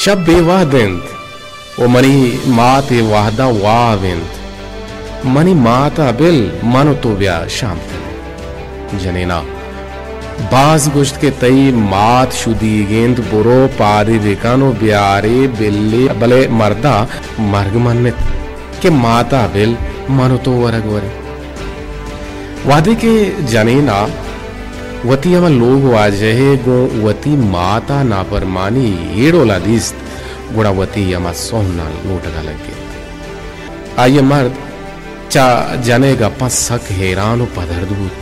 شپ بے وہد انت و منی مات اے وہداں واب انت۔ منی مات ء بل، من و تو بیا شام کنیں۔ جنینا، باز گوشت کہ تئی مات شدیگ انت، برو پادے بکن و بیارے بلے، بلے مردا مرگ منت کہ ماتا بل، من و تو ورگ وریں۔ وہدے کہ جنینا وتی ہما لوگ واجہ ء گوں وتی ماتا ناپرمانی اے ڈولا دیست، گڑا وتی ہما سہناں لوٹگا لگت۔ آئی ء مرد چہ جن ء گپاں سک حیران و پدرد بوت۔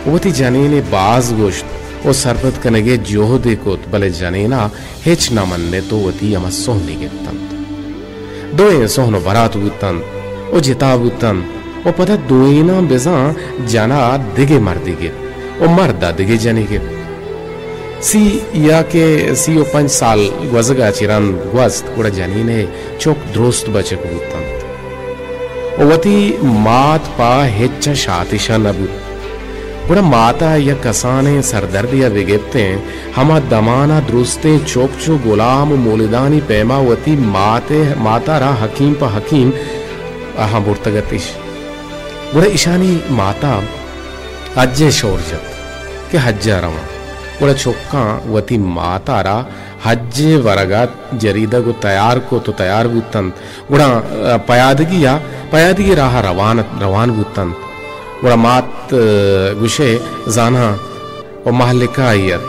وتی جنین ء باز گوشت و سرپد کنگ ء جہد ء کت، بلے جنین ء ہچ نہ منت و وتی ہما سہنے گپتنت۔ دوئیں سہن و برات بوتنت و جتا بوتنت و پدا دوئیناں بزاں جن ء دگہ مردے گپت و مرد ء دگہ جنے گپت۔ سی یا کہ سی و پنچ سال گوزگ ء چہ رند گوست، گڑا جنین ء چک درست بچک بوتنت و وتی مات پہ ہچ ء شاتشا نہ بوت۔ گڑا مات ء یک کسانیں سردردے ء بہ گپتیں، ہما دمان ء درستیں چک چو گلام و مولدانی پیما وتی مات ء، مات ء را حکیم پہ حکیم آہاں برتگ اتش۔ گڑا ایشانی مات ء حج ء شور جت کہ حج ء رواں۔ گڑا چکاں وتی مات ء را حج ء ورگ ء جریدگ و تیار کت و تیار بوتنت۔ گڑا، ء، پیادگی ء، پیادگی راہ ء روان، روان بوتنت۔ گڑا مات، ء، گوشے زاناں و مہلکہ ء ات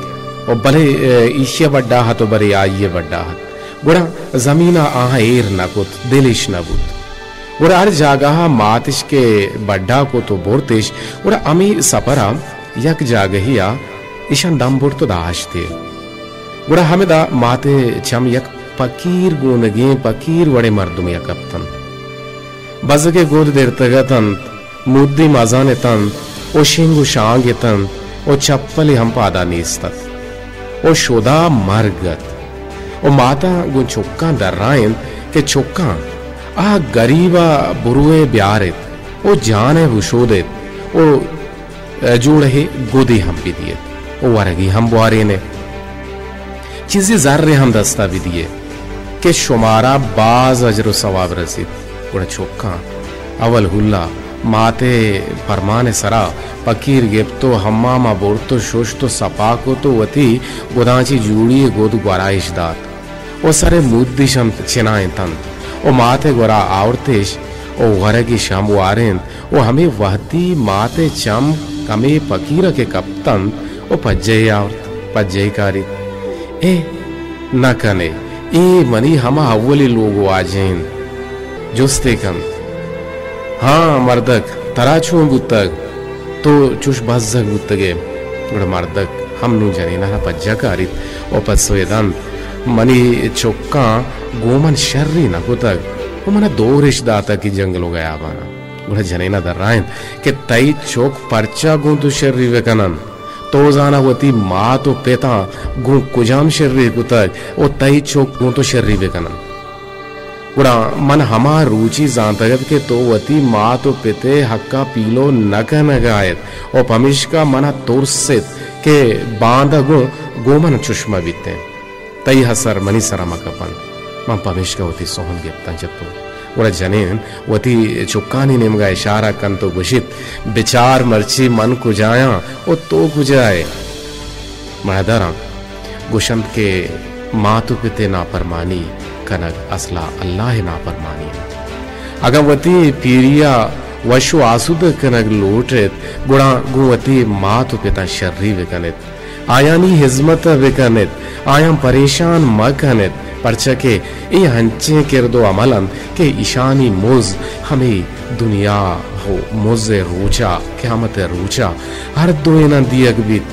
و بلے، ء، ایشی ء بڈا ات و برے آئی ء بڈا ات۔ گڑا زمین ء آہاں ایر نہ کت، دلش نہ بوت۔ گڑا ہر جاگہ ء ماتش کہ بڈا کت و برتش، گڑا ہمے سپر ء یک جاگہے ء ایشاں دم برت و داشت ئے۔ گڑا ہمدا مات ء چم یک پکیر گونگیں پکیر وڑیں مردمے ء کپت انت۔ بزگ ء گد درتگ ات انت، مودی مزن ات انت و شنگ و شانگ ات انت و چپلے ہم پادا نیست ات و شدا مرگ ات و مات ء گوں چکاں درائینت کہ چکاں، آ گریب ء بروئے بیار ات و جان ء بشود ات و جوڑہے گدے ہم بدیئے و ورگی ہم بوارینئے۔ چیزے زرے ہم دستا بدیئے کہ شمارا باز اجر و ثواب رسیت۔ گڑا چکاں اول ہلا ماتئے پرمانئے سرا پکیر گپت و حماما برت و ششت و سپا کت و وتی گدانچی جوڑیئے گد گورا اش دات۔ و سرئے مودیش ہم چنائینتنت و ماتئے گورا آورتش و ورگش ہم وارینت و ہمے وہدی ماتئے چم کمے پکیرا کہ کپتنت و پجئے آورت، پجئے کاریت۔ اے نہ کنے، اے منی ہما اولی لوگ واجہ انت۔ جستے کنت، ہاں مردک، ترا چون بوتگ؟ تو چوش بزگ بوتگئے۔ گڑا مردک ہم نوں جنینارا پجا کاریت و پسوئے دنت، منی چکاں گوں من شری نہ کتگ و منا دورش داتگ کہ جنگل و گیابانا۔ گڑا جنینا درائینت کہ تئی چک پرچا گوں تو شری بکننت؟ تو زانا وتی مات و پتاں گوں کجام شری کتگ و تئی چک گوں تو شری بکننت؟ گڑا من ہما روچی زانتگ ات کہ تو وتی مات و پتئے حقا پیلو نہ کنگا ات و پمیشکا منا ترس ات کہ باندا گوں، گوں من چش مہ بیتیں۔ تئی ہسر منی سرا مہ کپنت۔ من پمیشکا وتی سہن گپتاں چہ تو۔ گڑا جنین وتی چکانی نیمگا اشارہ کنت و گوشیت، بچار مرچی من کجایاں و تو کجائے؟ مڑدراں گوشنت کہ مات و پتئے نافرمانی کنگ اصلا اللہ ء نافرمانی انت۔ اگاں وتی پیریا وش و آسودگ کنگ لوٹ ایت، گڑا گوں وتی مات و پتاں شری بکن ایت، آیانی ہزمت ء بکن ایت، آیاں پریشان مکن ایت، پرچا کہ اے انچیں کرد و عمل انت کہ ایشانی مز ہمے دنیا و مز ء روچا، قیامت ء روچا ہر دوئیناں دیگ بیت۔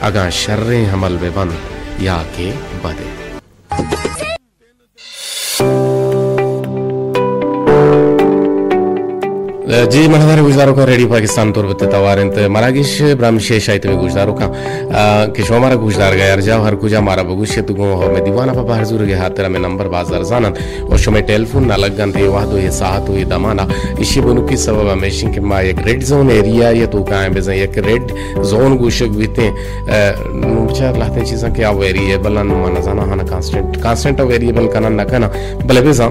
اگاں شریں عمل بہ بنت یا کہ بدیں۔ جی، منادار گوشداروکاں، ریڈیو پاکستان تربت ءِ توار انت۔ مراگش برمش ءِ شاہی تمے گوشداروکاں، آ، کہ شما مارا گوشدارگ ءَ ہر جاہ ءُ ہر کجا مارا بگوش ات، گوں ہمے دیوان ءَ پہ بہر زورگ ءِ ہاتر ءَ ہمے نمبر باز ارزان انت ءُ شمئے ٹیلیفون نہ لگ انت اے وہد ءُ اے ساعت ءُ اے دمان ءَ۔ ایشی بنکی سبب ہمیش انت کہ ما یک ریڈ زون ایریا ءِ توکا ایں، بزاں یک ریڈ زون گوشگ بیتیں۔ آ، نوں بچار لہتیں چیزاں کہ آ ویریبل انت، ما نزاناں آہاں کانسٹنٹ، کانسٹنٹ ءَ ویریبل کناں نہ کناں، بلے بزاں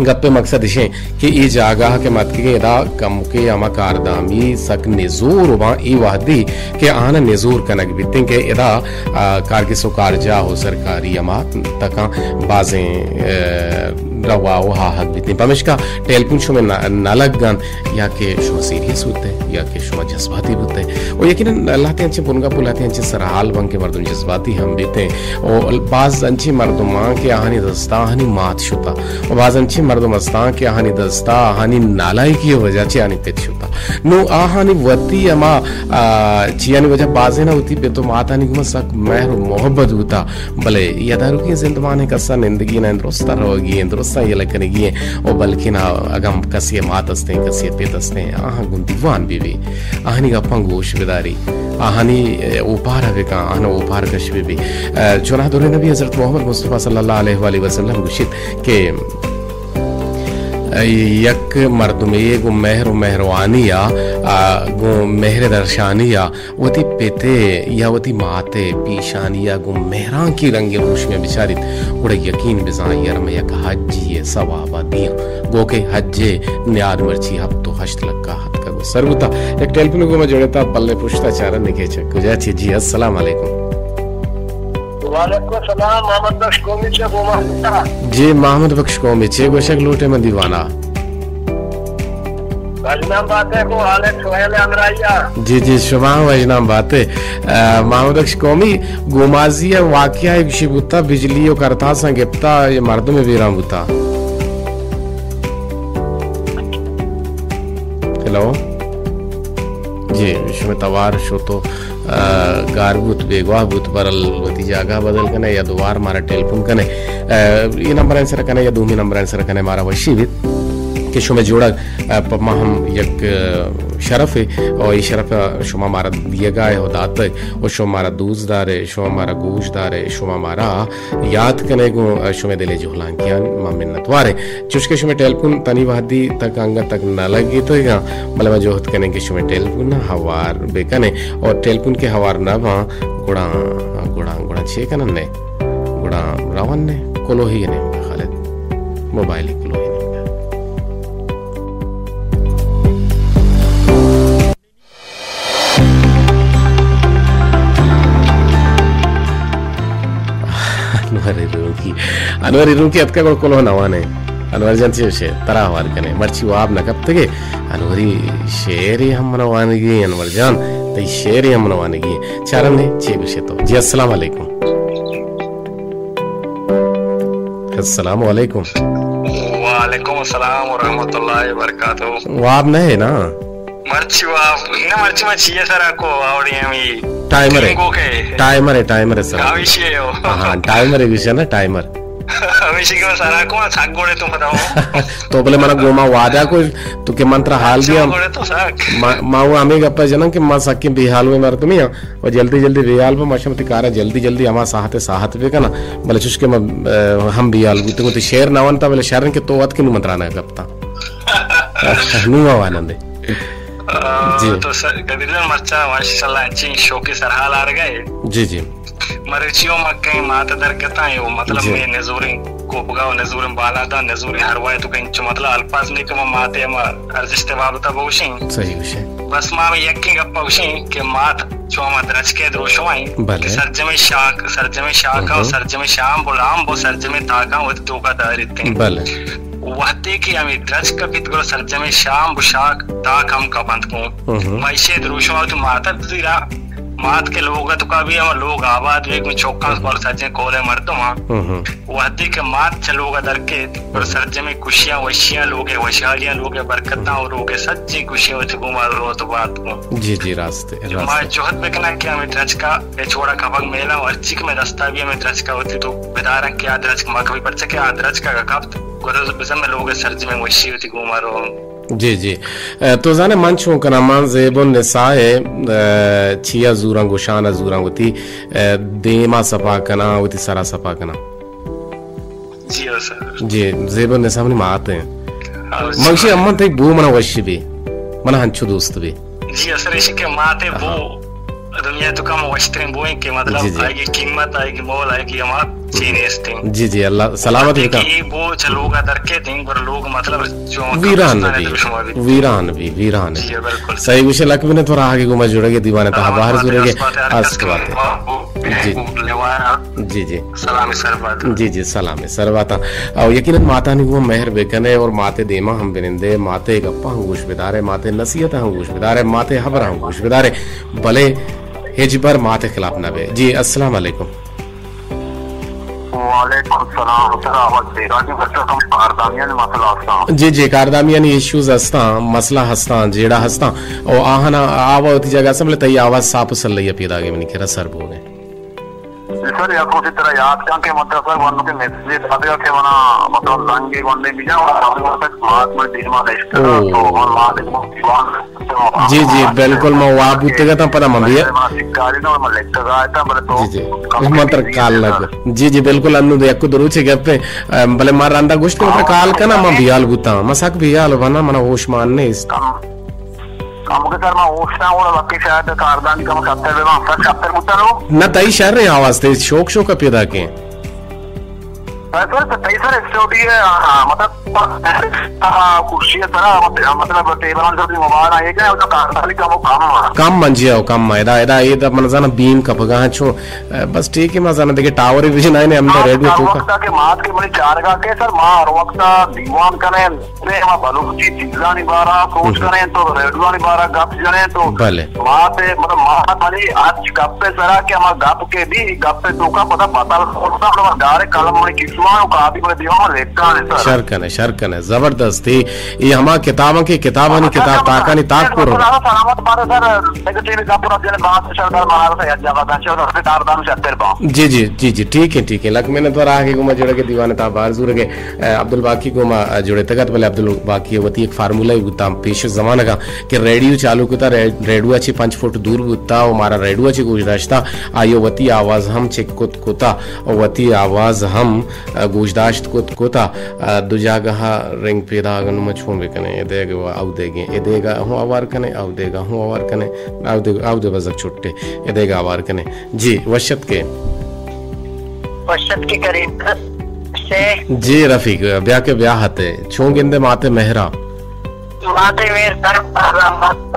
گپ ءِ مقصد اش انت کہ اے جاگہ کہ ما اتکگیں ادا کمکے ہما کاردامی سک نزور باں، اے وہدی کہ آہاں نزور کنگ بیتیں کہ ادا، آ، کارگس ءُ کارجاہ ءُ سرکاری ہما تکاں بازیں، آ، روا ءُ ہاہگ بیتیں۔ پمیشکا ٹیلیفون شمئے نہ، نہ لگ انت، یا کہ شما سیریس بوتے، یا کہ شما جذباتی بوتے۔ ءُ یقیناً لہتے انچیں بنگپ ءُ لہتے انچیں سرحال بنت کہ مردم جذباتی ہم بیتیں۔ ءُ باز انچیں مردم آں کہ آہانی دستا آہانی مات شتا۔ ءُ باز انچیں مردم استاں کہ آہانی دستا آہانی نالائکی ءِ وجہ چہ آہانی پت شتا۔ نوں آہانی وتی ہما، آ، چیانی وجہ بازینا وتی پت ءُ ماتانی گوما سک مہر ءُ محبت بوتا۔ بلے یداروکیں زندمان ءَ کسا نندگی نہ انت، درستاں روگی انت، درستاں یلہ کنگی انت۔ ءُ بلکنا اگاں کسے ءِ مات استیں، کسے ءِ پت استیں، آہاں گوں دیوان بہ بی، آہانی گپاں گوش بداری، آہانی، اے، اوپار ءَ بکن، آہاں اوپار کش بہ بی۔ اے، چوناہا دریں نبی حضرت محمد مصطفی صلی اللہ علیہ وآلہ وسلم گوشیت کہ، اے، یک مردمے گوں مہر ءُ مہروانی ءَ، آ، گوں مہر درشانی ءَ وتی پت ءِ یا وتی مات ءِ پیشانی ءَ گوں مہرانکی رنگیں روشنی ءَ بچاریت، گڑا یقین بزاں آئی ءَ را من یک حجے ءِ ثواب ءَ دیاں۔ گو کہ حج ءِ نیاد مرچی ہپت ءُ ہشت لکھ ءَ اتکگ ءُ سر بوتا۔ یک ٹیلیفون گوں ما جوڑتا، بلے پشتا چارن کہ چہ کجا چی۔ جی، السلام علیکم۔ وعلیکم السلام، محمد بخش قومی چہ گوما۔ جی، محمد بخش قومی، چے گوشگ لوٹے من دیوانا؟ وژنام باتے گوں آلک سہیل ہمراہی ءَ۔ جی، جی، شما ہم وژنام باتے۔ آ، محمد بخش قومی، گومازی ءِ واقعہ ءَ گوشی بوتا، بجلی ءُ کرتاساں گپتا، اے مردم بیران بوتا۔ ہیلو؟ جی، شمئے توار شو تو، آ، گار بوت، بیگواہ بوت، برل وتی جاگہ بدل کنے یا دوبار مارا ٹیلیفون کنے۔ آ، اے نمبرانی سر کنے یا دومی نمبرانی سر کنے، مارا وشی بیت کہ شمئے جوڑگ، آ، پہ ما ہم یک، آ، شرفے، او اے شرف شما مارا دیگا ئے ءُ داتگ، ءُ شما مارا دوست دارے، شما مارا گوش دارے، شما مارا یات کنے گوں، آ، شمئے دلے جہلانکیان ما منتواریں۔ چوشکہ شمئے ٹیلیفون تنی وہدی تک انگت تک نہ لگیتگاں، بلے ما جہد کنیں کہ شمئے ٹیلیفون ہوار بکنیں، اور ٹیلیفون کہ ہوار نہ باں، گڑا، گڑا، گڑا چے کنن نے؟ گڑا روان نے؟ کلوہی نے خالد، موبائل کلوہی نے۔ انور روکی، انور روکی اتکا گڑ کلوہ نوانے۔ انور جان چے شے ترا ہوار کنے، مرچی واب نہ کپتگے۔ انوری شعرے ہم من وانگی، انور جان تئی شعرے ہم من وانگی۔ چارنے چے گوشے تو؟ جی السلام علیکم۔ السلام علیکم۔ وعلیکم السلام ورحمۃ اللہ وبرکاتہ۔ واب نہ ہے نا؟ مرچی واب، نہ مرچی ما چیئے سرا کو آوڑی ہمی ٹائمر ہے۔ ٹائمر ہے، ٹائمر ہے سر۔ ہمیشی ہے وہ۔ ہاں، ٹائمر ہے گوشے نا، ٹائمر۔ ہمیشی کہ سرا کو ساک گوڑے تو پتا ہو۔ تو بلے منا گوما وعدہ کو تو کہ من ترا حال دیا۔ گوڑے تو ساک۔ ما، ما وہ ہمیں گپا جنن کہ ما سکیں بے حال ہوئے مردمی ہاں۔ و جلدی جلدی بے حال بہ، ما شمتی کارا جلدی جلدی ہما ساعت ساعت بکناں۔ بلے چوش کہ ما، آ، ہم بے حال بوتگوں، تو شعر نہ ونتا، بلے شعر کہ تو وت کہ نو من ترا نہ گپتا۔ نو ما وانندے۔ آ، جی۔ تو سر، قدیر جان مرچا ماشاءاللہ انچیں شوقی سرحال آرگا ہے۔ جی، جی۔ مروچی و مکہ مات درگتا ہے، وہ مطلب جی۔ میں نزوریں کوپگا و نزوریں بالادا، نزوریں ہروائے تو کہ انچو مطلب الفاظ نہیں کہ ما ماتے ہم ارزشت بابتا بوشیں۔ صحیح گوشے۔ بس ما ہمیں یکیں گپا گوشیں کہ مات چو ہما درچکے دروشمائیں بلے۔ کہ سرجمیں شاک، سرجمیں شاکاں و ہم۔ سرجمیں شام و لام و سرجمیں تاکاں وتی توکا داریتیں۔ بلے۔ وہدے کہ ہمیں درچک کپیت گڑا سرجمیں شام و شاک تاک ہم کپنت کن۔ ہم۔ ما ایشی دروشما وتی ماتا بزیرا، مات کے لوگ توکا بھی ہم لوگ آباد بھی کن چوکاں ہم۔ پر سرجمیں کولے مردم ہاں۔ ہم۔ وہدے کہ مات چہ لوگ ء در کیت، گڑا سرجمیں خوشیاں، وشیاں لوگ ء، وشحالیاں لوگ ء، برکتاں و لوگ ء، سجیں خوشیاں وتی گوما روت و بات کن۔ جی، جی، راست ہے، ما راست ہے۔ جہد بکناں کہ ہمیں درچکا ہچ وڑا کپگ میلاں و ہرچی کہ مئے دستا بھی ہمیں درچکا وتی تو بداراں کہ آ درچک ما کپی، پرچہ کہ آ درچک اگا کپت، گڑا بزن مئے لوگ ء سرجمیں وشی وتی گوما رو۔ جی، جی۔ اے، تو زانے من چون کناں، من زیب النساء ءِ، اے، چیا زوراں، گوشان ءَ زوراں، وتی، اے، دیما صفا کناں، وتی سرا صفا کناں۔ جی ہاں سر۔ جی، زیب النساء منی مات ایں۔ ہاں، من گوشی، اماں تئی بو منا وش بی، منا ہنچو دوست بی۔ جی ہاں سر، ایشی کہ مات ءِ بو دنیا ءِ توکا ہم وشتریں بوئیں کہ مطلب جی، جی۔ آئی ءِ قیمت، آئی ءِ مول، آئی ءِ ہما چی نیست ایں۔ جی، جی، اللہ سلامت بکا۔ کہ اے بو چہ لوگا در کیت ایں، گڑا لوگ مطلب چون ویران قبرستان بی، ءِ دروشم بی۔ ویران بی، ویران بی۔ جی، بالکل۔ صحیح گوشے، لک منت، تو راہ کہ گوں ما جڑگ ءِ، دیوان ءِ تہا بہر زورگ ءِ۔ اسپاتے ہر کس کہ مات ءِ بو جی، جی۔ لیوار ءَ جی، جی۔ سلام سر بات۔ جی، جی، سلام سر بات۔ او یقیناً ماتانی گوں مہر بکنے اور ماتے دیما ہم بنندے، ماتے گپا ہم گوش بدارے، ماتے نصیحت ہم گوش بدارے، ماتے حبر ہم گوش بدارے۔ بلے ہچبر ماتے خلاف نہ بے۔ جی، السلام علیکم۔ وعلیکم السلام۔ سر، آواز بیگا جی، بچہ کم کاردامیانی مسئلہ ہستاں۔ جی، جی، کاردامیانی ایشوز ہستاں، مسئلہ ہستاں، جیڑہ ہستاں۔ او آہنا آوا وتی جگہ سنبھلے، تئی آواز صاف و سلئی پیداگے منی کرا سر بوگے۔ جی سر، یک روچے ترا یات کن کہ مطلب سر، ونو کہ میسج داتگا کہ منا مطلب زنگے گونڈے بجا، اور ابھی وقت مات من دیما نشتہ، او۔ تو من مات دیوان جی، جی، بالکل، من واب بوتگ اتاں، پدا من بیا۔ جی، جی۔ من تر کال لگ۔ جی، جی، بالکل، انو دے یک دو روچے گپے، ام، بلے ما رندا گوشت کہ ترا کال کنا، من بیال بوتاں، من سک بیال بنا، من ہوش مان نیست۔ کم، کم کے سر، من ہوش نہ، اور باقی شاید کاردانی کم کپتر بے، من سر کپتر بوتاں لو۔ نہ، تئی شر آواز تے شوک شوک پیدا کے۔ سر، سر، تئی سر اسٹوڈیو، آ، مطلب، آ، کرسی سرا، مطلب، ٹیبل سر موبائل آئے گا، تو کاردانی کم و کم ہے۔ کم من جی ہو، کم ہے۔ ادا، ادا، ادا من زانا بیم کپگا ہاں چو، بس ٹھیک ہے، من زانا دیکھے ٹاور ویژن آئے نے، ہم دا ریڈیو تو کا۔ وقت کہ مات کے منی چارگا کے سر، ما ہر وقت دیوان کنے، نے ہما بلوچی چیزانی بارا سوچ کنے تو، ریڈیوانی بارا گپ جنے تو۔ بلے۔ مات، مطلب، مات منی اچ گپ سرا کہ ہما گپ کہ بی، گپ توکا پدا بتل کرتا، ہما ڈائریکٹ قلم منی کسوان و کاپی پر دیوان لکھانے سر۔ شر کنے، شر کنے، زبردست۔ اے، اے ہما کتاباں کہ کتابانی کتاب تاکانی تاک پر۔ سلامت بارے سر، لیکن تیرے گپ پر جنے بات سر در مارا سر یک جگہ دن چو سر کار دن شتر با۔ جی، جی، جی، جی، ٹھیک ہے، ٹھیک ہے۔ لک منت وار آگے گوما جڑے کے دیوانے تا بار زور کے۔ اے، عبدالباقی گوما، اے، جڑے تگت، بلے عبدالباقی وتی ایک فارمولا ہی بوتا پیش زمانگا کہ ریڈیو چالو کتا، رے-، ریڈیو چی پنچ فٹ دور بوتا و مارا ریڈیو چی گوش داشتا، آئیو وتی آواز ہم چک کت کتا و وتی آواز ہم، اے، گوش داشت کت کتا۔ اے، دو جاگہ رنگ پیدا گن ما چون بکنے، اے دیگا و او دیگے، اے دیگا ہوں آوار کنے، او دیگا ہوں آوار کنے، او دیگا، او دے بزگ چھٹے، اے دیگا آوار کنے۔ جی، وشت کے۔ وشت کے کریم سے۔ جی رفیق، بیا کے بیا ہتے۔ چون گندے ماتے مہرا؟ ماتے مہر سر پر رحمت۔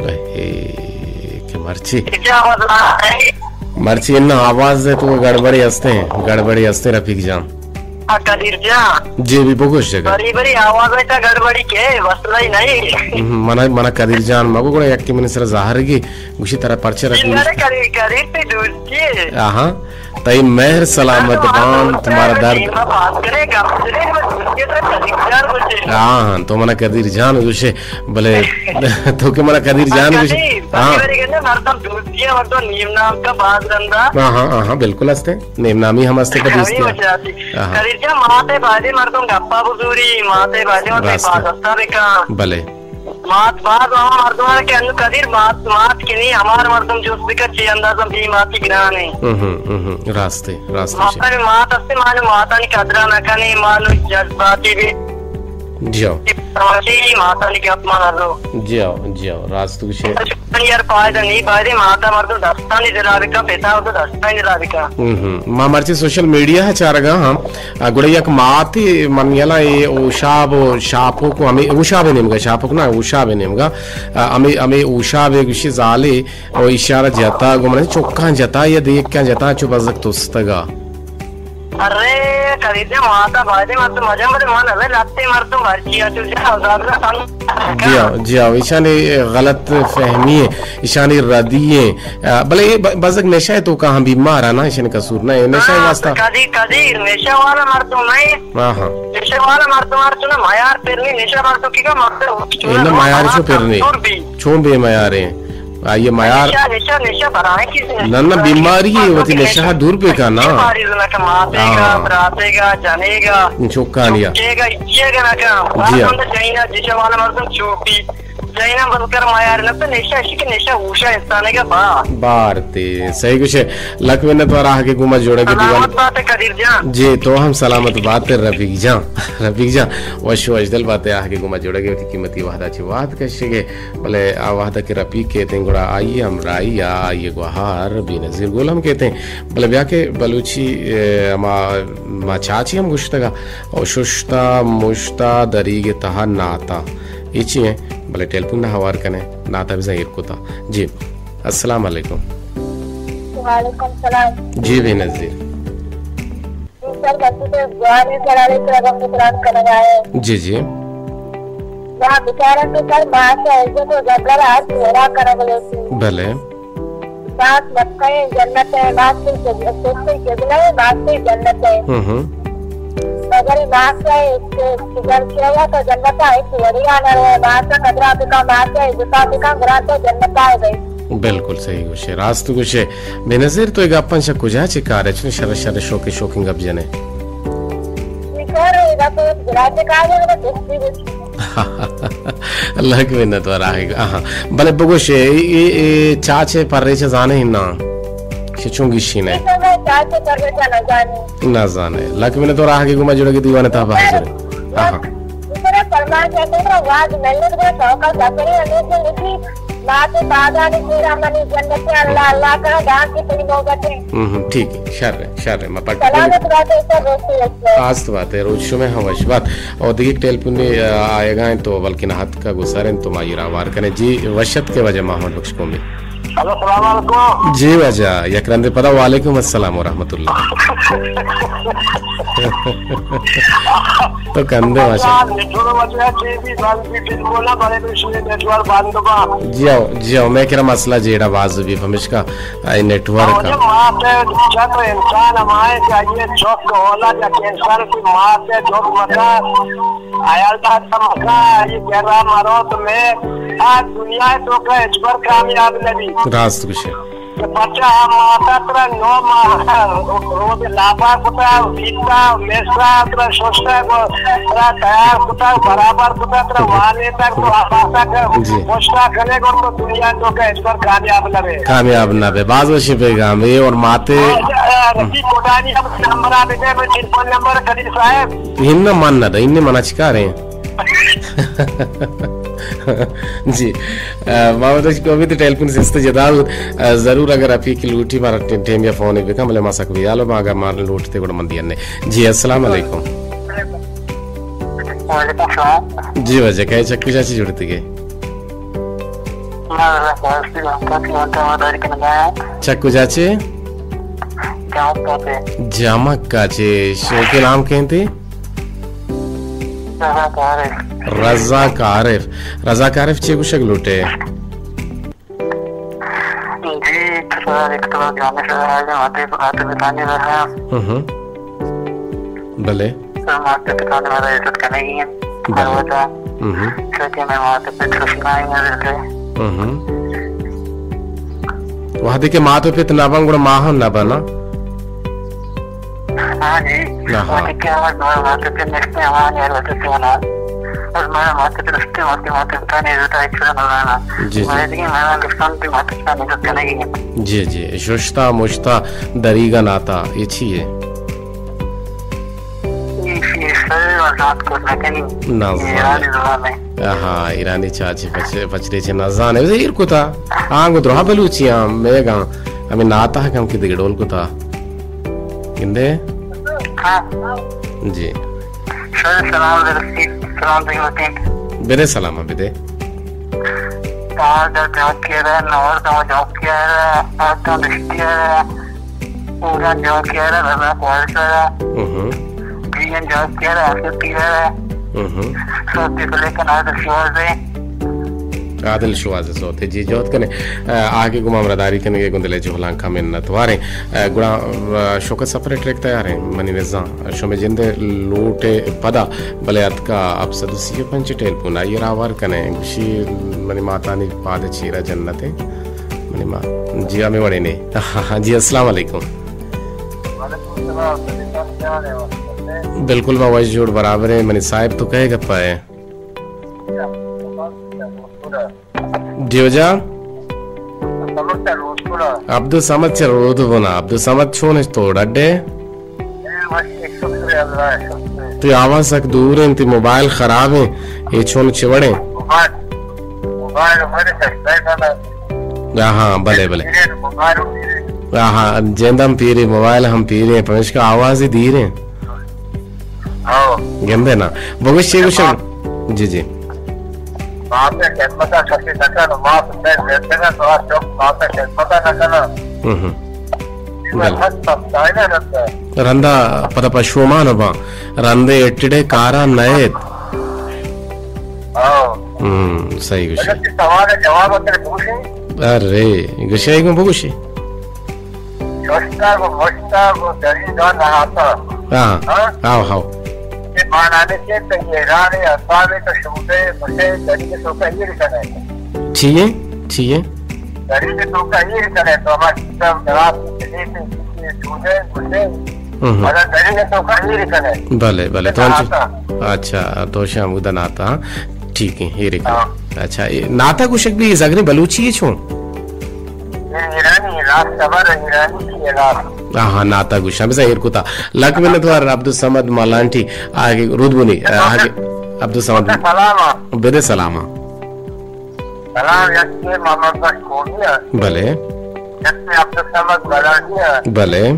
اے، کہ مرچی۔ کیا آواز آ رہا ہے؟ مرچی ان آواز ہے تو گڑبڑی ہستے ہیں، گڑبڑی ہستے رفیق جان۔ آ، قدیر جان۔ جی، بھی بگوش جگہ۔ بری بری آواز ہے تا گڑبڑی کے، مسئلہ ہی نہیں۔ ہم، منا، منا قدیر جان مگو گڑا یک کے من سر ظاہر گی۔ گوشی ترا پرچہ رکھ گوشت۔ کرے، کرے، کرے تے دوستی ہے۔ آہاں۔ تئی مہر سلامت بان، تمہارا درد۔ بات کرے، گپ کرے، میں دوستی ہے، ترا قدیر جان گوشے۔ آہاں، تو منا قدیر جان گوشے، بلے تو کہ منا قدیر جان گوشے۔ قدیر، ہاں۔ بری بری گندے، مردم دوستی ہے، مردم نیم نام کا باز گندا۔ آہاں، آہاں، بالکل ہستے۔ نیم نامی ہم ہستے کہ دوستی ہے۔ آہاں۔ قدیر جان، ماتے بازی مردم گپا بزوری، ماتے بازی مردم راست ہے۔ حفاظت بکن۔ بلے۔ مات باز ہما مردمان کہ انو قدیر مات، مات کہ نی ہمار مردم جست بکن چی اندازہ بی ماتی گران ہے۔ ہم، ہم، ہم، راست ہے، راست ہے۔ مات، مات ہستے مانو ماتانی قدرہ نہ کنے، مانو جذباتی بی۔ جی ہو۔ ماتانی گپ مان ہلو۔ جی ہو، جی ہو، راست گوشے۔ یار فائدہ نہیں، بایدے ماتا مردم دستانی دلا بکن، پتا تو دستانی دلا بکن۔ ہم، ہم۔ ما مرچی سوشل میڈیا ہے چارگا ہم۔ آ، گڑا یک ماتے من یلا اے اوشاب و شاپوک و ہمے اوشاب نیمگا، شاپوک نا، اوشاب نیمگا، آ، ہمے، ہمے اوشاب گوشی زالے و اشارہ جتا، گو من چکاں جتا یا دیکھاں جتا چو بزک تستگا۔ ارے، قدیر جان، ماتا بایدے مردم مجن بلے من ہمے لتے مردم ہرچی اتو جا، ہزار سن۔ جی ہاں، جی ہاں، ایشانی غلط فہمی ہے، ایشانی ردی ہے۔ آ، بلے اے ب-، بزگ نشہ ہے تو کہاں بیمار ہے نا، ایشانی قصور نہ ہے، نشہ ہاں، واسطہ۔ قدیر، قدیر، نشہ والا مردم نہیں۔ ہاں، ہاں۔ نشہ والا مردم ہر چنا معیار پر نہیں، نشہ مردم کی کا مقصد ہوتی ہے، نہ معیار چو پر نہیں۔ چون بے معیار ہیں۔ آئی ءِ میار۔ نشہ، نشہ، نشہ برائیں چیز نہ۔ نہ، نہ، بیماری ہے، وتی نشہ دور بہ کن نا۔ بیماری زنا کہ ماتے گا، ہاں۔ براتے گا، جنے گا، چکانی گا۔ چکے گا، یہ گا نہ کن۔ جی ہاں۔ مردم جنینا، جیشا والا مردم چوپی۔ جنینا بند کر میار نہ تو نشہ، اشی کہ نشہ ہوشا انسانے گا با۔ بارتے، صحیح گوشے۔ لک منت وار آہگے گوما جوڑگے دیوان۔ سلامت بات قدیر جان۔ جی، تو ہم سلامت بات رفیق جان۔ رفیق جان، وش وش دل بات آہگے گوما جوڑگے وتی قیمتی وہدا چی وہد کشگے۔ بلے آ وہدا کہ رفیق کیتیں گڑا آئی ہمراہی یا آئی گوہار بے نظیر گل ہم کیتیں۔ بلے بیا کہ بلوچی، اے، ہما ما چاچی ہم گوشتگا او ششتا مشتا دریگ تہا ناتا۔ اے چی ہیں؟ بلے ٹیلیفون نہ ہوار کنے، ناتا بزاں ایر کتا۔ جی، السلام علیکم۔ وعلیکم السلام۔ جی بے نظیر۔ سر، بچی تو جوان ہے، سر، آرے سر، غم گزران کنگا ہے۔ جی، جی۔ وہاں بیچارہ تو سر ماں سے عزت و جنگل آج پورا کنگ لیتی۔ بلے۔ ماس مکہ جنت ہے، ماس سے جگ-، سے جگلہ ہے، ماس سے جنت ہے۔ ہوں، ہوں۔ مگر ماس ہے، اس کے جگر کیا ہوا تو جنت ہے، اس وڑی آنا ہے، ماس کا قدرہ بکا، ماس ہے، عزت بکا، گران تو جنت ہے بھائی۔ بالکل صحیح گوشے، راست گوشے۔ بے نظیر تو اے گپاں چہ کجا چہ کارے؟ چون شر شر شوکیں شوکیں گپ جنے؟ شر اے گپ گرا چہ کارے، مطلب دوستی گوشی۔ اللہ کی منت وار آہی۔ آہا۔ بلے بگوش، اے، اے، اے چاچے پریچے زانے ہی نا؟ چہ چون گیشی نے؟ اے تو میں چاچے پریچے نہ زانے۔ نہ زانے۔ اللہ کی منت وار آہگے گوما جڑگے دیوانے تا بہا جڑے۔ آہا۔ میرا فرمان ہے، میرا واز ملنے کو شوق ہے، سفری ہمیشہ لکھی۔ ماتے پادانی پورا منی جنت ہے، اللہ، اللہ کا دان کی تئی نوبت ہے۔ ہم، ہم، ٹھیک ہے، شر ہے، شر ہے، ما پٹ سلامت بات ہے، سب ہوتی ہے۔ آست بات ہے، روچ شمے ہم وش بات۔ اور دیگہ ٹیلیفون نے، آ، آئے گا تو بلکہ نہ ہت کا گسار ہیں تو ما یہ راوار کنے۔ جی، وشت کے وجہ ما ہم بخش کو میں۔ ہلو، السلام علیکم۔ جی واجہ، یک رندے پدا وعلیکم السلام ورحمۃ اللہ۔ تو کندے ماشاء اللہ۔ نیٹ ورک وجہ چی بھی بند بھی بالکل نہ بنے تو اس لیے نیٹ ورک بند با۔ جی آؤ، جی آؤ، میں کرا مسئلہ جیڑا باز بھی پمشکا آئی نیٹ ورک۔ اور جب ماں سے چت انسان ہمائے چاہیے چوک ہولا یا کینسر کی ماں سے جو مکا آیال دار مکا یہ کرا مرو تو میں آج دنیا تو کا اجبر کامیاب نبی۔ راست گوشے۔ کہ پرچا آ ماتا ترا نو ماہ روز لاپا کتا، پیتا، میسرا ترا شوشتا کو، ترا تیار کتا، برابر کتا، ترا وانے تک تو آپاسا کا جی۔ پوشتا کنے کو تو دنیا تو کا اس پر کامیاب نہ بے۔ کامیاب نہ بے۔ باز وشی پیغام اے اور ماتے۔ آ، آ، رفیق کوٹانی اب نمبر آ دیتے، میں ٹیلیفون نمبر قدیر صاحب۔ ہن من نہ دے، ہن من اچکاریں۔ جی، آ، محمد رشید کو بھی تو ٹیلیفون سستے جدا ہو، آ، ضرور اگر آپ کی لوٹی مارا ٹی-، ٹیم یا فون بکن، بلے ما سک بیالو ما اگر مار لوٹتے گڑا من دینے۔ جی، السلام علیکم۔ وعلیکم السلام۔ جی واجہ، کئے چکو چاچی جڑتی گئے؟ چکو چاچی؟ جامک کا چے، شوقی نام کہیں تھی؟ رزاق عارف۔ رزاق عارف۔ رزاق عارف چے گوشگ لوٹے؟ جی، تو سر ایک تو جانے سے آج ماتے، ماتے پتانی رہا۔ ہوں ہوں۔ بلے۔ سر ماتے پتانی مارا عزت کرنے کی ہے۔ بلے۔ ہر وجہ۔ ہوں ہوں۔ سر کہ میں ماتے پت خوش نہ ہی نہ رہتے۔ ہوں ہوں۔ وہدے کہ مات و پت نہ بن، گڑا ما ہم نہ بنا۔ ہاں جی۔ ہاں۔ وہدے کہ ہمارے مات و پت نشتے ہمارے ہر وقت سے بنا۔ بس ہمارا مات و پت رشتے، مات و پت نے عزت آئی چھوڑا نہ بنا۔ جی، جی۔ وہدے کہ ہمارا دشمن بھی مات و پت نے عزت کرنے کی۔ جی، جی۔ ششتا، مشتا، دریگا ناتا، یہ چی ہے؟ یہ، یہ سر وضاحت کو نہ کریں۔ نہ یہ زبان۔ ایرانی زبان ہے۔ ہاں، ایرانی چاچی پچ-، پچریچے نہ زانے۔ بس ایر کتا۔ ہاں، گو درہا بلوچی ہاں، میگا۔ ہمیں ناتا ہے کم کی دگہ ڈول کتا۔ گندے؟ ہاں۔ جی۔ سر سلام علیکم۔ سلام علیکم۔ بدے سلام، بدے۔ تار در جواب کیا رہا، نور کا جواب کیا رہا، آتم دشتی رہا۔ پورا جواب کیا رہا، رضا قوال کیا رہا۔ ہوں۔ جی ان جواب کیا رہا، آصف کیا رہا۔ ہوں۔ سوتے پلے کنا دشواز ہے۔ عادل شواز سوتے جی جوت کنے۔ آ، آگے گما ہمراہ داری کنے گے گندلے جو ہلان کا منت واریں۔ آ، گڑا، آ، شوکت سفر ٹریک تیار ہیں، منی نزان۔ شمے جندے لوٹے پدا، بلے اتکا آپ صد و سی و پنچ ٹیلیفون آئی راوار کنے۔ گوشی منی ماتانی پاد چیرا جنت ہے۔ منی ما، جی، ہمے وڑیں نے۔ جی، السلام علیکم۔ بالکل، ما وش جوڑ برابر ایں۔ منی صاحب، تو کئے گپ ءَ ئے؟ جی واجہ؟ عبدالصمد چہ رودبن ءَ۔ عبدالصمد، چون اِش تو، ڈڈ ئے؟ تئی آواز سک دور اِنت، تئی موبائل خراب اِنت، اے چون چے وڑ اِنت؟ ہاں، ہاں، بلے، بلے۔ ہاں، ہاں، جند ہم پیریں، موبائل ہم پیریں، پمیشکا آواز ئے دیر اِنت۔ گندے نا۔ بگوش چے گوشگ؟ جی، جی۔ باپ ءِ خدمت ءَ کسے نہ کن، باپ ءِ زندگ ءَ تو چک باپ ءِ خدمت ءَ نہ کن۔ ہم، ہم۔ بلے۔ رندا پدا پشومان باں۔ رندے اٹڑے کارا نئیت۔ ہم، صحیح گوشے۔ سوال ءِ جواب ءَ ترا بگوشیں؟ ارے، گوشے گوں بگوشے۔ ششتگ و مشتگ و دری دان نہاتگ۔ ہاں۔ ہاں؟ How, how. کہ مانانے کہ تو ایران ءِ، اسلام ءِ، تو شودے، مشے، دری کے تو کا ایر کنے۔ چیے؟ چیے؟ دری کے تو کا ایر کنے، تو ہمارا سب جواب کے لیے تو شودے، مشے۔ ہم۔ مگر دری کے تو کا ایر کنے۔ بلے، بلے، تو انچو نہاتگ۔ اچھا، تو شام ادا نہاتگ۔ ٹھیک ہے، ایر کنے۔ ہاں۔ اچھا، اے نعت ءَ گوشگ بی، زگریں بلوچی ئے چون؟ اے ایرانی، راست خبر، ایرانی کی ہے، راست۔ ہاں، ہاں، نعت ءَ گوشاں، بزاں ایر کتا۔ لک منت وار عبدالصمد مالانٹی، آگے رودبنی، آگے عبدالصمد۔ سلام۔ بدے سلام۔ سلام، یک محمد بخش قومی ہے۔ بلے۔ یک عبدالصمد مالانٹی ہے۔ بلے۔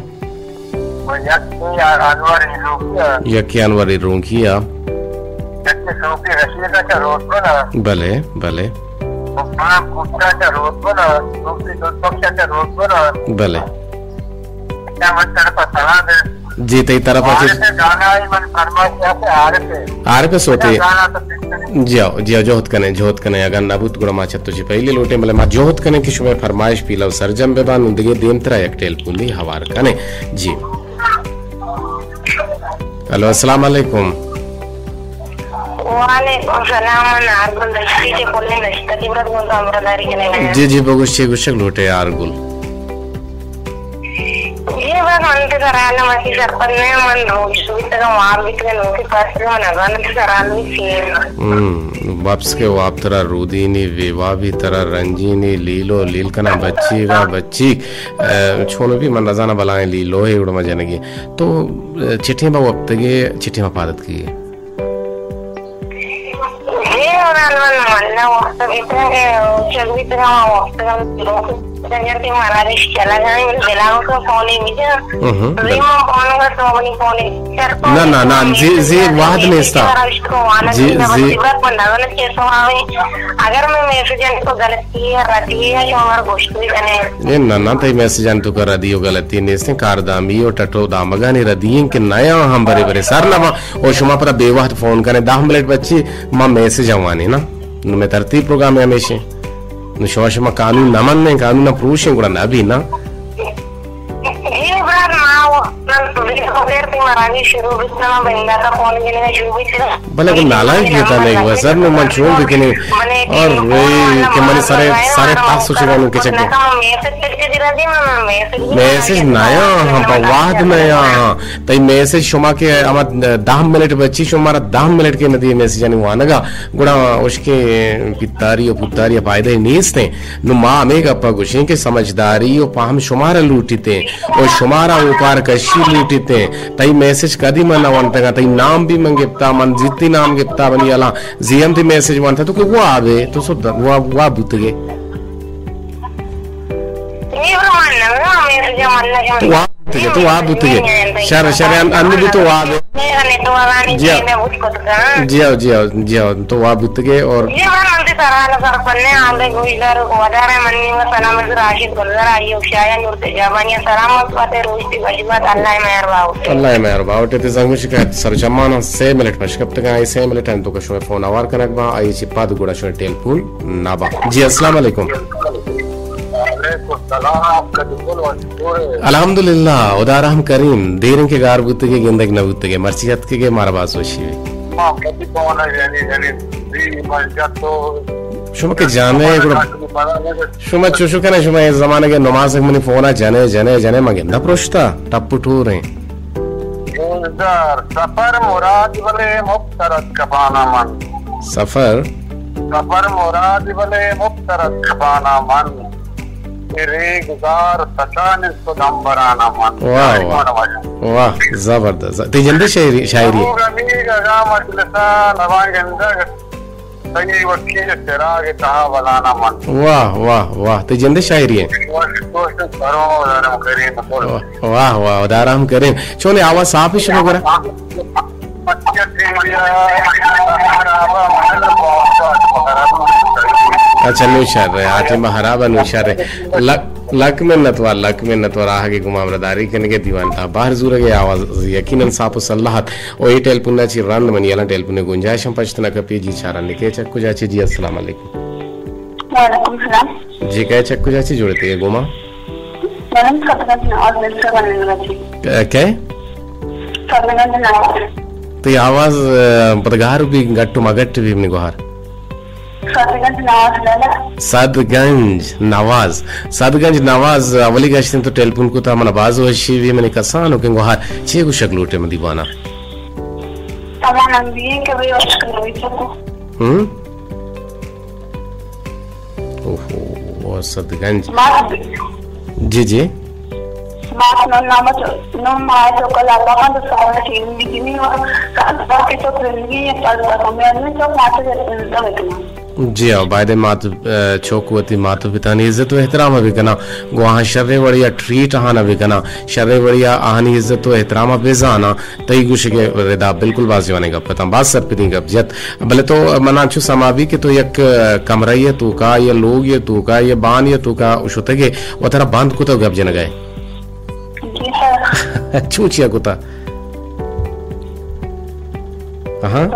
و یکے انور ایلوکی ءَ۔ یکے انور ایلوکی ءَ۔ یکے صوفی رشید ءَ چہ رودبن ءَ۔ بلے، بلے۔ و پنچ بوٹا چہ رودبن ءَ، صوفی دلبخش ءَ چہ رودبن ءَ۔ بلے۔ اچھا، من طرف ءَ سلام دے۔ جی، تئی طرف ءَ چہ۔ عارف ءِ گانا ءَ من فرمائش ءَ عارف ءِ۔ عارف ءِ سوتے۔ اچھا، گانا تو فکر کریں۔ جی ہاؤ، جی ہاؤ، جہد کنیں، جہد کنیں، اگاں نہ بوت گڑا ما چہ تو چہ پہلی لوٹیں، بلے ما جہد کنیں کہ شمئے فرمائش پیلو سرجم بہ بان، دگہ دیمترا یک ٹیلیفون ہم ہوار کنیں۔ جی۔ ہلو، السلام علیکم۔ وعلیکم السلام، من آرگل دشتی چہ پلیں دشتکی برات گوں تو ہمراہداری کنگ ءَ۔ جی، جی، بگوش چے گوشگ لوٹے آرگل۔ جی، بس من تو سرحال وتی سرپد نہ، من روش بیتگاں، واب بیتگاں، نوکی پاس من نزاناں تو سرحال بیت چی۔ ہم، وپس کہ واب ترا رودینی، بے وابی ترا رنجینی، لیلو لیل کناں بچیگا بچیگ۔ اے، چون بی من نزاناں بلائیں لیلوے اڑ ما جنگی۔ تو، اے، چٹیں با وپتگے، چٹیں با پادت کیے؟ جی، اور الان من نہ وقت بیتگا کہ چل بیتگا، وقت جنگتی مراریش چلا جائیں، بلاگو کو فون ہی بیتگا۔ ہم، ہم، تو بل- من فون کا تو اپنی فون ہی نہ، نہ، نہ، زی، زی وہد نیستا۔ زی، زی۔ اگر من میسج ان کو غلطی ہے، ردی ہے، تو ہمارا گوشت بھی کریں۔ اے نہ، نہ، تئی میسجانی توکا ردی و غلطی نیستیں، کاردامی و ٹٹو دامگانی ردی ایں کہ نیاں ہم برے برے سر نہ باں و شما پدا بے وہد فون کنیں، دہ منٹ بچی ما میسج وانیں نا۔ نوں مئے ترتیب پروگرام ہمیشیں۔ نوں شما، شما قانون نہ منیں، قانون پروشیں گڑا نہ بی نا۔ جی برات، ما و-، من تو بھی خبر تھی، مراگی شروع بیتنا، بندہ کا فون دینے کا شروع بیتنا۔ بلے گوں نالائکی ءَ تہ نئیگ و سر، نوں من چون بکنیں؟ ارے کہ منی سر ءَ، سر ءَ تاس و چگانوں کچک۔ میسج نیاں ہم، پہ وہد نیاں ہم۔ تئی میسج شما کہ ہما دہ منٹ بچی، شما را دہ منٹ کہ ندی میسجانی وانگا، گڑا اشکیں پتاری و پتاری ءَ فائدہ نیستیں۔ نوں ما ہمے گپا گوشیں کہ سمجھداری و پہم شمارا لوٹیتیں و شمارا اوپار کشی لوٹیتیں۔ تئی میسج کدی من نہ ونتگاں، تئی نام بھی من گپتا، من زیتی نام گپتا، منی الاں زی ہم تئی میسج ونتا، تو کہ واب ئے، تو سو د-، واب، واب بوتگے۔ تو واب بوتگے، تو واب بوتگے۔ شر، شر، ان، ان بھی تو واب ئے۔ جی ہاں۔ جی ہاں، جی ہاں، جی ہاں، تو واب بوتگے اور اللہ مہر باوٹ۔ اللہ مہر باوٹ۔ تے زنگ شکایت سرجماناں سے منٹ پش کپتگاں، اے سے منٹ انت تو کہ شما فون آوار کنگ با، آئی چی پاد گڑا شما ٹیلیفون نہ با۔ جی، السلام علیکم۔ وعلیکم السلام، آپ کا دکان واجب ہے۔ الحمدللہ، خدا رحم کریم، دیریں کہ گار بوتگے، گندگ نہ بوتگے، مرچی اتکگے، مارا باز وشی بی۔ ما کدی پونا یعنی، یعنی، جی، من جت تو شما کہ جانے گڑا، شما چوشو کنے، شما اے زمانگ ءَ نماز ءَ منی فون ءَ جنے، جنے، جنے، من گندہ پروشتا، ٹپ ٹوریں۔ گوشدار، سفر مراد بلے مپت رد کپانا من۔ سفر؟ سفر مراد بلے مپت رد کپانا من۔ کہ ریگزار سچان است و دمبرانا من۔ واہ، واہ۔ واہ، زبردست۔ تئی جندے شاعری، شاعری۔ لوگ امیگ اگاں مجلسا نواں گندگ، تئی وکیل چراغ تہا بلانا من۔ واہ، واہ، واہ، تئی جندے شاعری ایں۔ وش، وش، سرو دارم کریم۔ واہ، واہ، واہ، دارم کریم۔ چون آواز صاف ایں شما گورا؟ اچھا، نوں شر ایں، آ ٹیم ءَ ہراب ایں، نوں شر ایں۔ لک، لک منت وار، لک منت وار، آہگے گوں ہمراہداری کنگ ءَ، دیوان تہا بہر زورگ ءَ، آواز یقیناً صاف و صلاح ات۔ او اے ٹیلیفون ءَ چہ رند منی یلاں ٹیلیفون ءِ گنجائش ہم پشت نہ کپی۔ جی چاران لکے چکو جاچے۔ جی السلام علیکم۔ وعلیکم السلام۔ جی کئے چکو جاچے، جوڑ اتے گوما؟ من سدگنج نواز، دلسر مننگ ءَ چی۔ ک-، کئے؟ سدگنج نواز۔ تئی آواز، آ، پدا گار بی، گٹ و مگٹ بی منی گوہار۔ سدگنج نواز لالا۔ سدگنج نواز۔ سدگنج نواز، اولی گشتیں تو ٹیلیفون کتا، من باز وشی بی، منی کسانوکیں گوہار۔ چے گوشگ لوٹے من دیوانا؟ تمام انبیاء کہ بے وش کنوی چکو۔ ہم؟ اوہو، سدگنج۔ مات۔ جی، جی۔ مات نو نامت، نو مات و کلا بغند سارا چین بکنی و کلا کے تو زندگی یہ پل تک میں انہیں تو مات زندگی بکنی۔ جی ہاں، باید مات، آ، چوک وتی مات و پتانی عزت و احترام بکناں۔ گواہاں شر وڑیا ٹریٹ آہانا بکناں، شر وڑیا آہانی عزت و احترام بزاناں۔ تئی گوشگ ءِ ردا بالکل باز جوانیں گپ اتاں، باز سرپدیں گپ جت۔ بلے تو من انچو سما بی کہ تو یک کمرہ ءِ توکا یا لوگ ءِ توکا یا بان ءِ توکا شتگ ئے و ترا بند کتگ گپ جنگ ءَ۔ جی سر۔ چو چیا کتا؟ ہاں؟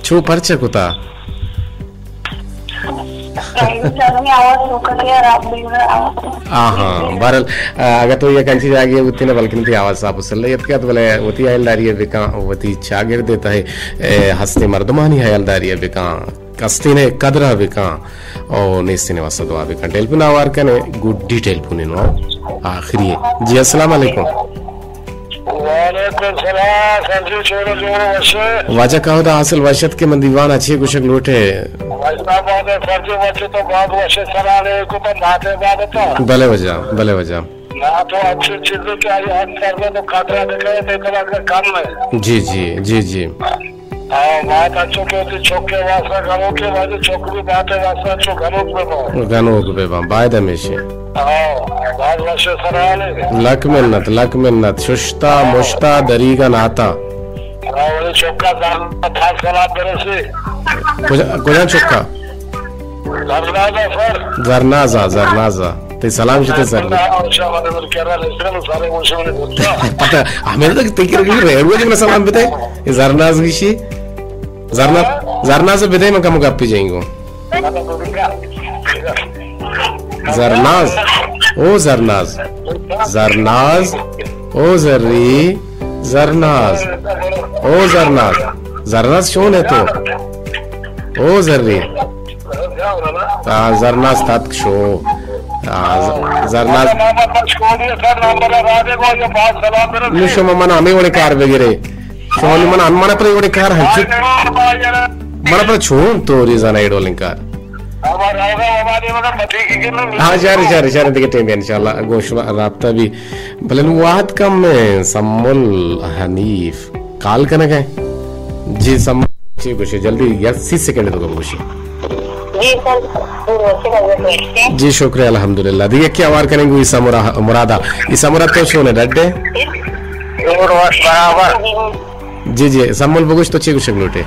چو پرچا کتا؟ آہاں، بہرحال، آ، اگاں تو یک انچیں جاگہے بوتیں نہ، بلکن تئی آواز صاف و سلہ اتکگ ات، بلے وتی ہیالداری ءَ بکاں، وتی چاگرد ءِ تہ ءَ ہستیں مردمانی ہیالداری ءَ بکاں، کستینے قدر ءَ بکاں، او نیستینے واسطہ دعا بکاں۔ ٹیلیفون آوار کنے، گڈی ٹیلیفون انو آخری ہے۔ جی، السلام علیکم۔ وعلیکم السلام، سر جی، چون جوڑ وش ئے؟ واجہ کہدا حاصل وش ات کہ من دیوان ءَ چے گوشگ لوٹ ئے؟ واجہ بات ہے، سر جی، وش تو باز وش ئے، سلام علیکم، تو ماتے بابتا۔ بلے واجہ، بلے واجہ۔ نا تو اچھی چیزیں کہ آئی ہم سر میں تو خطرہ دکھائے، تو اتنا کم ہے۔ جی، جی، جی، جی۔ ہاں، بات اچھو کہ وتی چک ءِ واسطہ گنوک ئے، وتی چک بھی بات ءِ واسطہ اچھو گنوک بہ باں۔ گنوک بہ باں، باید ہمیش ایں۔ ہاں، باز وش سرحال ئے۔ لک منت، لک منت۔ ششتا، ہاں۔ مشتا، دریگا ناتا۔ ہاں، وتی چکا زر پاس سلام برسی۔ کجا، کجا چکا؟ زرنازا سر۔ زرنازا، زرنازا۔ تئی سلام شتے سر۔ پتہ ہمیں تک تئی کرا ریڈیو جی سلام بتے۔ اے زرناز گشی۔ زرنا-، زرناز بدے من کم گپی جائیں گو۔ زرناز۔ او زرناز۔ زرناز۔ او زری۔ زرناز۔ او زرناز۔ زرناز چون ئے تو؟ او زری۔ آ، زرناز تاتک شو۔ آ، ز-، زرناز۔ نو شما من ہمے وڑیں کار بگرے۔ شما نو من، من پر وڑیں کار ہنچو۔ من پر چون تو ریزان ایڈولیں کار۔ ہاں، شر، شر، شر، دیگہ ٹیم انشاءاللہ گوں شما رابطہ بی۔ بلے نو وہد کم ایں، سمل حنیف کال کنگ ءَ۔ جی سمل، چی گوشے؟ جلدی یک سی سیکنڈ تو گوشے۔ جی سر، تو وشے لگے بیٹھتے ہیں۔ جی شکریہ، الحمدللہ۔ دیگہ کیا وار کنیں گو عیسیٰ مرا-، مرادا۔ عیسیٰ مراد تو چون ئے، ڈڈ ئے؟ جوڑ وش برابر۔ جی جی، سمل بگوش تو چی گوشگ لوٹے؟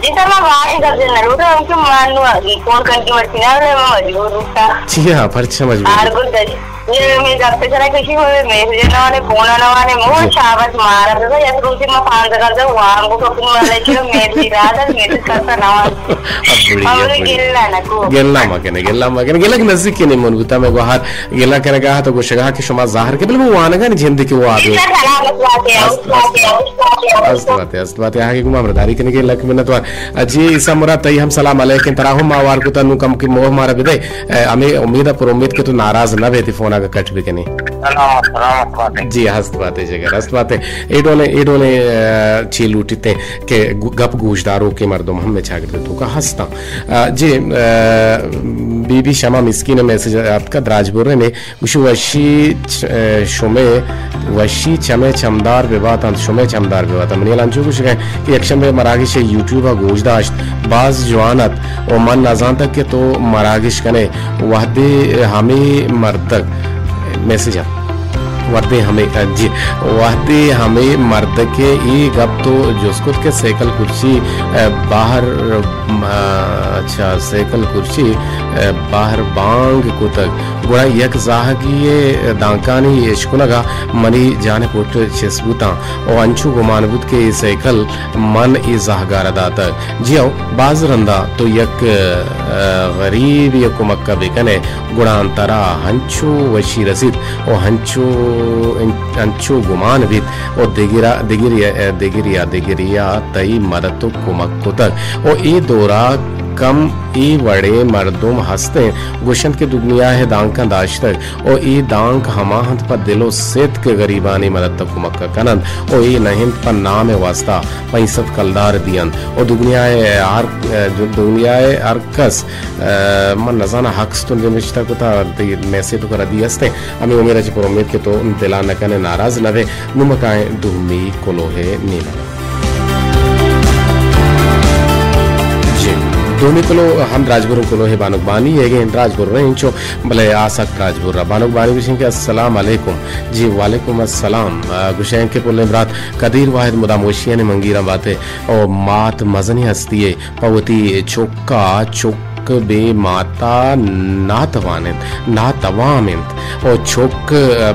جی سر، ما باہر گپ جنگ لوٹا، ہم کہ مانو فون کنگی مرچی نہ، ما مجبور بوتا۔ جی ہاں، پرچہ مجبور؟ آر گو دش-، یہ میں گپ سرا کسی ہوئے میسج نہ وانے، فون نہ وانے، مو جی۔ شابت مارا تو یک روزی ما پانزدہ گزا وانگو کو، تم والے چلو میسج را دل میسج کرتا نہ وان۔ اب بڑی، اب بڑی۔ گلا نہ کو۔ گلا ما کنے، گلا ما کنے، گلا کہ نزدیک کنے من بوتا میں گوہار گلا کنگا تو گوشگا کہ شما ظاہر کے بل وہ وانگا نی جندی کے وابے۔ سلامت باتے، است، است، است باتے، است باتے۔ آگے گما مرداری کنے کے لک منت وار۔ جی عیسیٰ مراد، تئی ہم سلام علیکم، ترا ہم ما وار کتا، نوں کم کی موہ مارا بدے۔ اے، ہمیں امید ہے، پر امید کہ تو ناراض نہ بیتی، فون آگا کٹ بکنی۔ سلام، سلام، سلام۔ جی، ہست باتے جگر، ہست باتے۔ اے ڈولیں، اے ڈولیں، اے، چی لوٹیتے کہ گو-، گپ گوشدارو کے مردم ہم میں چاگرد تو کا ہستا۔ آ، جی، آ، بی بی شما مسکین میسج آتکا دراج برے نے، گوشی وشی چ-، اے، شمے وشی چمے چمدار بباتنت، شمے چمدار بباتنت۔ منی الان چو گوشگا کہ یک شمے مراگش یوٹیوب ء گوش داشت، باز جوان ات و من نزانتگ کہ تو مراگش کنے۔ وہدے ہمے مردک میسج ات۔ وہدے ہمے، جی، وہدے ہمے مردک اے گپ تو جست کت کہ سیکل کرسی، اے، باہر، م-، اچھا، سیکل کرسی، اے، باہر بانگ کتگ۔ گڑا یک زاہگی ء دانکانی اشکنگ ء منی جان ء پٹ چست بوتاں و انچو گمان بوت کہ اے سائیکل من اے زاہگار ء داتگ۔ جی ہو، باز رندا تو یک، ء، غریبے ء کمک ء بہ کن ئے، گڑا ترا انچو وشی رسیت و انچو، انچو گمان بیت و دگرا، دگریا، دگریا، دگریا تئی مدد و کمک کتگ و اے دورا کم اے وڑیں مردم ہست انت، گوش انت کہ دگنیا ء دانکاں داشتگ و اے دانک ہما انت پہ دل و ستک گریبانی مدد ء کمک ء کن انت و اے نہ انت پہ نام ء واستا پنچ سد کلدار دی انت و دگنیا ء ہر، دگنیا ء ہر کس، ء، من نزاناں عکس تو نوشتہ کتا، تئی میسج تو کرا دی ہست انت۔ ہمے امید ء چہ پر امید کہ تو دلا نہ کن ئے، ناراض نہ بئے۔ نوں ما کائیں دومی کلوہ ء نیمگ ء۔ جی، دومی کلوہ ہم دراجبریں کلوہ ء بانک بانی ئیگ ء انت، دراجبر انچو، بلے آ سک دراجبر ء۔ بانک بانی گوشیں کہ السلام علیکم۔ جی، وعلیکم السلام۔ آ، گوشیں کہ پلیں برات قدیر واحد مدام وشیانی منگیراں بات ئے او مات مزنیں ہستی ئے۔ پہ وتی چک ء چک بے مات ء ناتوان انت، ناتوام انت و چک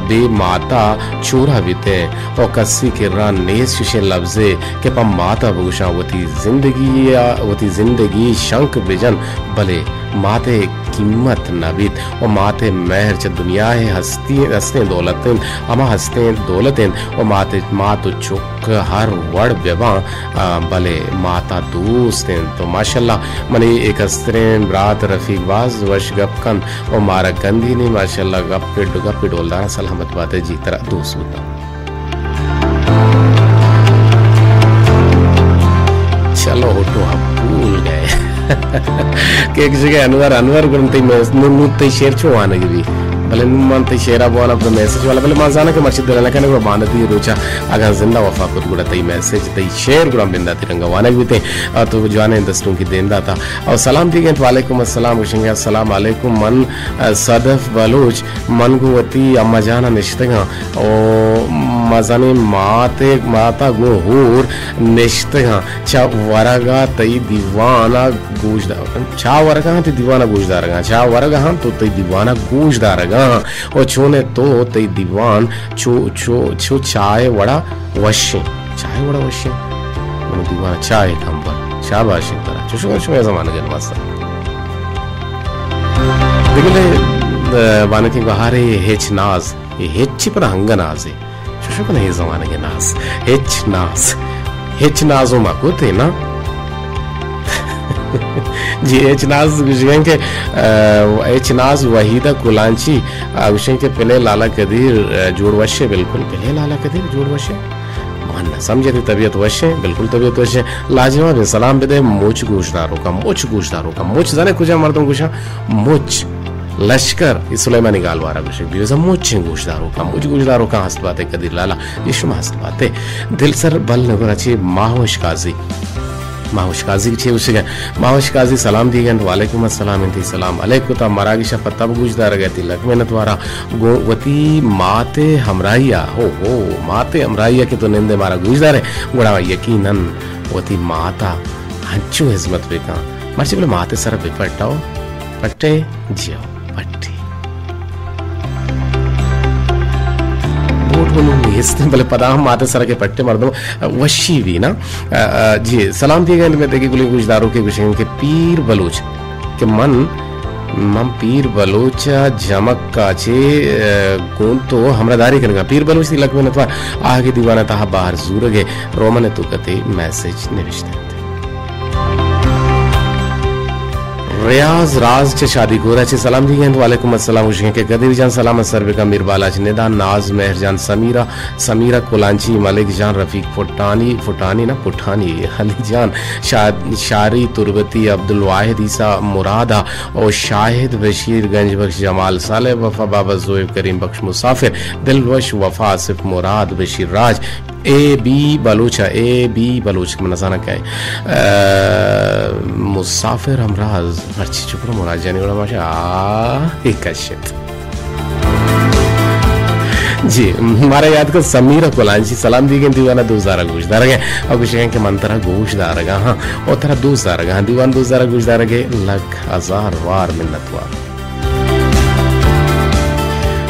بے مات ء چورہ بیت انت و کسی کرا نیست چشیں لبزے کہ پہ مات ء بگوشاں وتی زندگی ء، وتی زندگی شنک بجن، بلے مات ء قیمت نہ بیت و مات ء مہر چہ دنیا ء ہستی، ہستیں دولت انت، ہما ہستیں دولت انت و مات، مات و چک ہر وڑ بہ باں، آ، بلے مات ء دوست انت۔ تو ماشاءاللہ منی اے کستریں برات رفیق باز وش گپ کنت و مارا گندی نی، ماشاءاللہ گپ ڈ-، گپ ڈولدار سلامت بات ئے جی، ترا دوست بوتاں۔ چلو ہٹو ہم بھول گئے۔ کہ ایک جگہ انور، انور گڑا تئی میس-، نو، نو تئی شعر چو وانگی بی۔ بلے نو من تئی شعرا بوانا پہ میسج والا، بلے من زانا کہ مرچی دل نہ کنے گڑا باندتی روچا اگاں زندہ وفا کت گڑا تئی میسج، تئی شعر گڑا بنداتی رنگا وانگ بیتیں۔ آ تو جوانیں دستونکے دیم داتا۔ او سلام دیگ انت، وعلیکم السلام، گوشنگے السلام علیکم، من، آ، صدف بلوچ، من گوں وتی اماں جان ء نشتگاں او مزنیں مات ء، مات ء گوں ہور نشتگاں، چہ ورگ ء تئی دیوان ء گوش دار، چہ ورگ ء تئی دیوان ء گوش دارگاں، چہ ورگ ء تو تئی دیوان ء گوش دارگاں۔ و چون ء تو تئی دیوان چو، چو، چو چائے وڑا وشیں۔ چائے وڑا وشیں۔ من دیوان چائے کم پر۔ شاباش انت ترا۔ چوشو شمئے زمانگ ء ماسا۔ دگلے، ء، بانکیں گوہارے ہچ ناز۔ اے ہچی پر ہنگ نازے۔ چوشو کن اے زمانگ ء ناز۔ ہچ ناز۔ ہچ ناز و مکوتے نا۔ جی، ایچ ناز گوشگیں کہ، ء، ایچ ناز وحیدہ کلانچی، ء، گوشیں کہ پلے لالا قدیر، ء، جوڑ وشے، بالکل پلے لالا قدیر جوڑ وشے۔ من نہ سمجھے تئی طبیعت وشے، بالکل طبیعت وشے۔ لاجواب سلام بدے، مچ گوشداروکا، مچ گوشداروکا، مچ زانے کجا مردم گوشاں، مچ۔ لشکر، اے سلیمانی گالوارا گوشے، بیوزا مچیں گوشداروکا، مچ گوشداروکا ہست باتے قدیر لالا، اے شما ہست باتے۔ دل سر بل نگورا چے ماہوش قاضی۔ ماہوش قاضی چے گوشگا؟ ماہوش قاضی سلام دیگ انت، وعلیکم السلام انت، سلام علیکم۔ تا مراگش ء پہ تب گوش دارگ ء تئی لک منت وارا۔ گوں وتی مات ء ہمراہی ء، ہو ہو، مات ء ہمراہی ء کہ تو نندے مارا گوش دارے، گڑا یقیناً وتی مات ء ہنچو ہزمت بکن۔ مرچی بلے مات ء سر ء بپٹاؤ، پٹے جیو پٹی۔ بلو نیست، بلے پدا ہم مات سرا کہ پٹے مردم وشی بی نا۔ آ، آ، جی، سلام دیگا انت مئے دگہ گلیں گوشداروکے، گوشگ انت کہ پیر بلوچ کہ من، من پیر بلوچ ء جمک ء چہ، آ، گوں تو ہمراہداری کنگا۔ پیر بلوچ تئی لک منتوار، آہگے دیوان ء تہا بہر زورگ ء رومن ء توکا تئی میسج نوشتہ انت۔ ریاض راز چہ شادی کورا چہ سلام دیگ انت۔ وعلیکم السلام، گوشگ انت کہ قدیر جان سلامت سر بکن، میر بالاچ ندا، ناز مہر جان، سمیرہ، سمیرہ کلانچی، ملک جان، رفیق پٹانی، پٹانی نہ پٹھانی، علی جان، شاد-، شاری تربتی، عبدالواحد عیسی مرادا، او شاہد بشیر گنج بخش، جمال صالح وفا، بابا زویب کریم بخش مسافر، دلوش وفا، آصف مراد، بشیر راج، اے بی بلوچ ء، اے بی بلوچ کہ من نزاناں کئے۔ آ، مسافر ہمراہ ہرچی چکر مراد جانی گڑا ماشا، آ، اے کشت۔ جی، مارا یاد کن سمیرہ کلانچی سلام دیگ انت، دیوان ء دوست دارگ گوش دارگ ء، او گوشگ انت کہ من ترا گوش دارگ ء ہاں، او ترا دوست دارگ ء ہاں، دیوان دوست دارگ گوش دارگ ء لکھ ہزار وار منت وار۔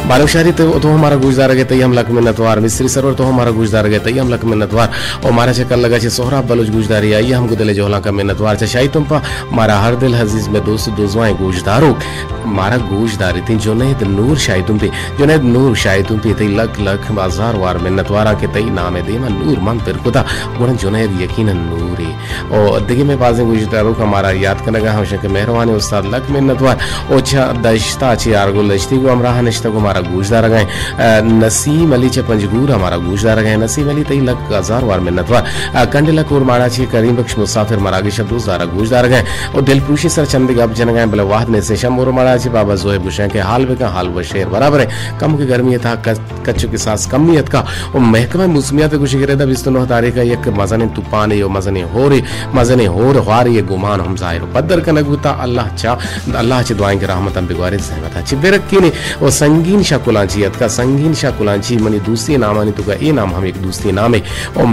بالوشاری تو، تو ہمارا گوش دارگ ء تئی ہم لک منت وار، مستری سرور تو ہمارا گوش دارگ ء تئی ہم لک منت وار، او مارا چہ کلگا چہ سہراب بلوچ گوش داری، آئی ہم گدل جہلاں کا منت وار، چہ شاہی تمپا مارا ہر دل عزیز میں دوست دوزوائیں گوش داروک۔ مارا گوش داریتیں جنید نور شاہی تمپی، جنید نور شاہی تمپی تئی لک لک ہزار وار منت واراں کہ تئی نام ء دیما نور من پر کتا، گڑا جنید یقیناً نورے۔ او دگہ میں بازیں گوش داروک ہمارا یاد کنگا ہمشہ کہ مہروانی استاد لک منت وار۔ او چہ دشتا چہ یارگل دشتی گو ہمراہ نشتہ گو ہمارا گوش دارگا ہیں۔ آ، نسیم علی چہ پنجگور ہمارا گوش دارگا ہیں۔ نسیم علی تئی لک ہزار وار منت وار۔ آ، کنڈلا کور ماڑا چہ کریم بخش مسافر مراگش دوست دارا گوش دارگا ہیں۔ او دل پروشی سر چند گپ جنگا ہیں، بلے وہد نے سے شم اور ماڑا چہ بابا زوہیب گوشاں کہ حال بکن، حال و شعر برابر ہے۔ کم کہ گرمی تھا کس کچو کہ ساس کمی اتکا۔ و محکمہ موسمیات گوشی کہ ردا بیست و نہ تاریخ یک مزنیں توپانے و مزنیں ہورے، مزنیں ہور خوارے گمان ہم ظاہر و پدر کنگ بوتا۔ اللہ چا، اللہ چہ دعائیں کہ رحمتاں بگوارے زحمت چہ برکینے۔ و سنگین شاہ کلانچی اتکا، سنگین شاہ کلانچی منی دوستی نامانی تو کا اے نام ہم یک دوستی نامے۔ و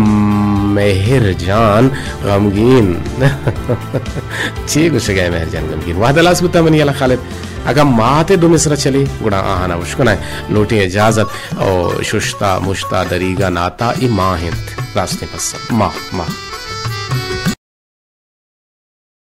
مہر جان غمگین۔ چی گوشگا مہر جان غمگین؟ وہد ہلاس بوتا منی اللہ خالد۔ اگاں مات ء دو مصرع چلے، گڑا آہانا اشکنائیں۔ لوٹیں اجازت او ششتا مشتا دریگا ناتا اے ماہ انت۔ راستیں پسند۔ ماہ، ماہ۔